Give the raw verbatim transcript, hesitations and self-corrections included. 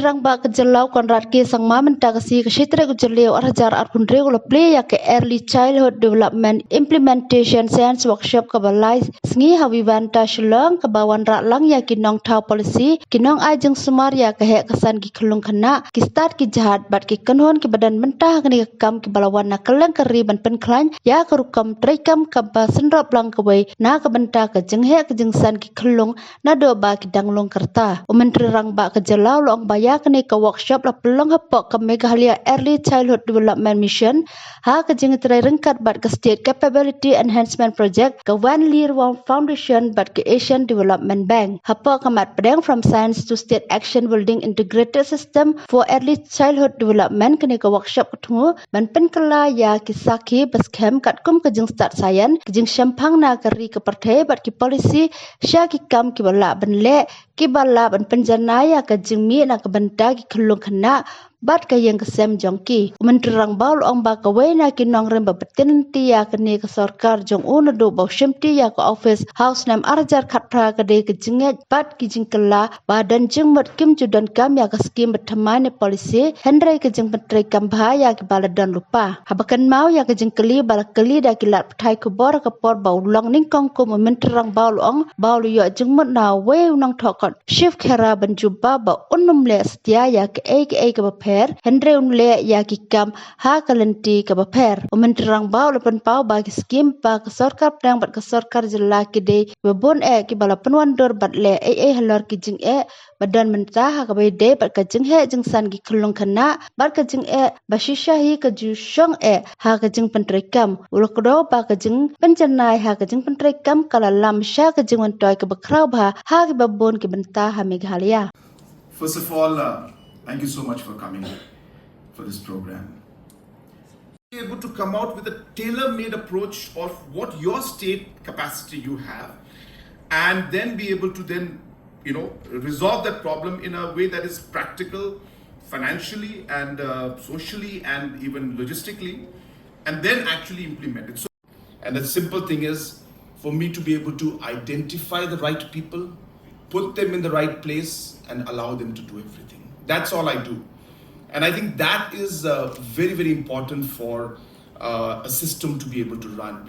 Rangbah ka jylla u Conrad K Sangma mynta ka sngi ka shi tarik u Jylliew ar hajar arphew hynriew u la plie ïa ka Early Childhood Development Implementation Science Workshop kaba lai sngi ha Vivanta Shillong, kaba wanrah lang ïa ki nongthaw policy, ki nongai jingsumar ïa ka heh ka san ki khyllung khynnah, ki stad ki jhad bad ki kynhun kiba don mynta ha kane ka kam kiba la wan na kylleng ka ri ban pynkhlaiñ ïa ka rukom treikam kaba synrop lang kawei na ka bynta ka jingheh ka jingsan ki khyllung naduh ba ki dang lung ka rta. U Myntri Rangbah ka jylla u la ong ba ïa kane ka workshop la pynlong hapoh ka Meghalaya Early Childhood Development Mission ha ka jingïatrei ryngkat bad ka State Capability Enhancement Project, ka Wan Lir Wong Foundation bad ka Asian Development Bank. Hapoh ka mat pdeng From Science to State Action Building Integrated System for Early Childhood Development, kane ka workshop ka thmu ban pynkylla ïa ki sakhi ba skhem katkum ka jingstad science, ka jingshemphang na ka ri ka pyrthei bad ki policy sha ki kam kiba lah ban leh, kiba lah ban pynjanai ïa ka jingmih na ka bynta ki khyllung khynnah bad ka ïing ka sem jong ki. U Myntri Rangbah u la ong ba kawei na ki nongrim ba btin lynti ïa kane ka sorkar jong u naduh ba u shimti ïa ka office ha u snem ar hajar khatphra ka dei ka jingngeit bad ki jingkylla ba don jingmut kim ju donkam ïa ka skim ba thymmai ne policy, hynrei ka jingpyntreikam bha ïa kiba la don lypa. Haba kynmaw ïa ka jingkylli ba la kylli da ki lad pathai khubor ha ka por ba u long nyngkong kum u Myntri Rangbah u la ong ba u la ïoh jingmut na uwei u nongthoh kot Shiv Khera ban jubab ba un ym leh satia ïa kaei kaei kaba pher, hynrei un leh ïa ki kam ha ka lynti kaba pher. U Myntri Rangbah u la pynpaw ba ki skim ba ka sorkar pdeng bad ka sorkar jylla ki dei kiba bun eh kiba la pynwandur bad leh ei ei halor ki jingeh ba don mynta ha kaba ïadei bad ka jingheh jingsan ki khyllung khynnah bad ka jingeh ba shisha hi ka ju shong eh ha ka jingpyntreikam. U la kdew ba ka jingpynjanai ha ka jingpyntreikam ka la lam sha ka jingmyntoi kaba khraw bha ha kiba bun ki bynta ha Meghalaya. First of all, uh, thank you so much for coming for this program. Be able to come out with a tailor-made approach of what your state capacity you have, and then be able to then, you know, resolve that problem in a way that is practical, financially and uh, socially and even logistically, and then actually implement it. So, and the simple thing is for me to be able to identify the right people, put them in the right place, and allow them to do everything. That's all I do. And I think that is uh, very, very important for uh, a system to be able to run.